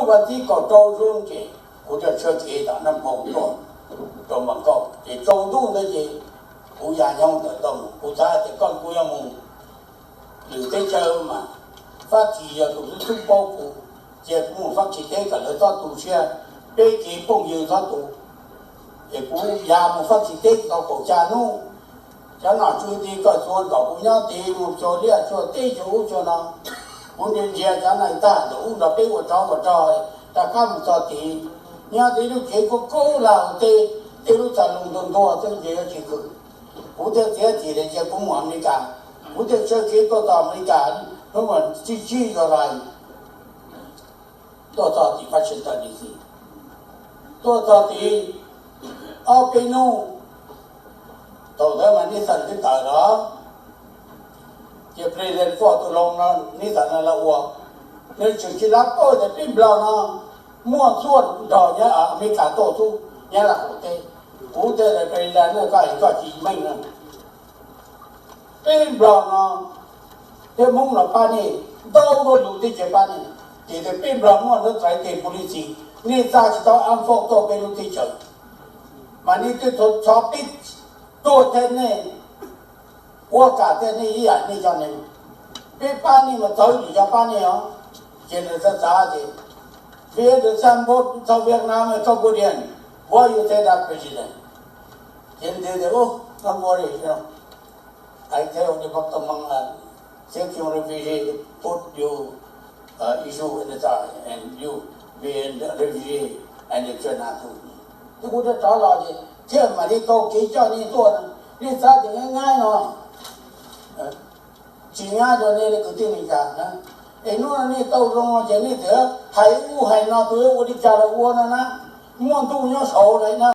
Ua tib kaum rau xyoo ces kuv thiaj tshawb kev tom Naj Phoo tuaj rau Npas Nkauj, ces tsaus ntuj ntawd ces kuv ya nyob ntawm tau mus, kuv xav tias koj kuv yuav mus lwm teb chaws mas Fab Kis yog tus xub xub paub kuv, cia kuv mus Fab Kis teb kom lawv txhob tu siab, peb kev phooj ywg txhob tu. Es kuv ya mus Fab Kis teb tau kaum xya hnub, cov nom tswv tij koj txhua kom kuv nyob tid mus xyuas liaj xyuas teb xyuas ub xyuas no. Kuv ntsia ntsia cov neeg tag nrho ub nrog peb ua tsov ua rog, rov qab mus txog tid, nyob tej lub tsev kub kub lag tej, tej lub txaj loo ntuag ntuag xwb ces yuav tsis khwm. Kuv thiaj txiav txim tias cia kuv mus Amelikas, kuv thiaj tshawb kev tuaj txog Amelikas hnub tsib tsib July, tuaj txog tim Washington D C. Tuaj txog tid ob peb hnub, thaum ntawd mas Nixon twb tawm los, ces President Ford tus hlob no, Nixon no los ua, nws tseem tsis lab paub tias peb Nplog no muaj txhua nrog nyob Amelikas tuaj xwb, nyob Laj Huam teb. Kuv thiaj tias President, koj hais koj tsis meej no. Peb Nplog no thiab Hmoob los pab nej, ntau hnub lus teb chaws pab nej, ces tias peb Nplog muaj lub txais tes policy, nej txaj tsis tau armed force tuaj peb lub teb chaws, mas nej twb txhob pib tuaj thiab nej ua kam thiab nej ib yam nej cov neeg, peb pab nej mas txawv lim cov pab nej os. Ces nws txawm xav tias, Vietnam, South Vietnam, Cambodian, why you take that president? Ces nws tias, Don't worry, you know, I tell the Department, uh, selection refugee to put you, uh, issue in the side and you be in the refugee and you turn out to. Ces kuv rov rov los ces thiaj mam li tau kev coj nej tuaj no. Nej xav tias nyab nyab no tsis nyab rau nej li kwv tij Amelikas na. Es hnub no nej tau zoo no ces nej txawm hais ub hais no, tus yuav ua li cas los ua no na. Muaj ntuj nyob saud lawm na.